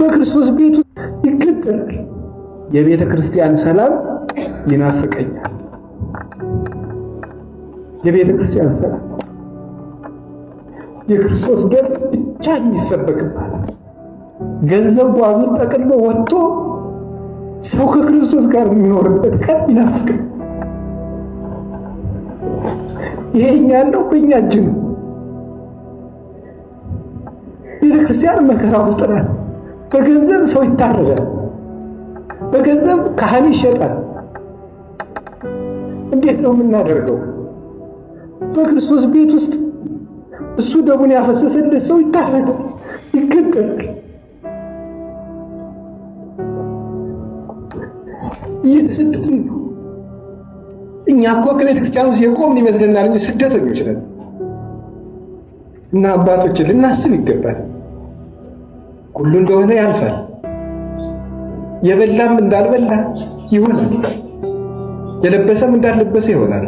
በክርስቶስ ቤቱ ይገደላል። የቤተ ክርስቲያን ሰላም ይናፍቀኛል። የቤተ ክርስቲያን ሰላም የክርስቶስ ደም ብቻ የሚሰበክባት ገንዘብ ጓዙን ጠቅልሎ ወጥቶ ሰው ከክርስቶስ ጋር የሚኖርበት ቀን ይናፍቃል። ይሄ እኛ ያለው በእኛ እጅ ነው። ቤተ ክርስቲያን መከራ ውስጥ ናት። በገንዘብ ሰው ይታረዳል። በገንዘብ ካህን ይሸጣል። እንዴት ነው የምናደርገው? በክርስቶስ ቤት ውስጥ እሱ ደሙን ያፈሰሰለት ሰው ይታረዳል፣ ይገደላል። እየተሰደድን ነው። እኛ እኮ ከቤተ ክርስቲያን ውስጥ የቆምን ይመስለናል እንጂ ስደተኞች ነን። እና አባቶችን ልናስብ ይገባል። ሁሉ እንደሆነ ያልፋል። የበላም እንዳልበላ ይሆናል። የለበሰም እንዳልለበሰ ይሆናል።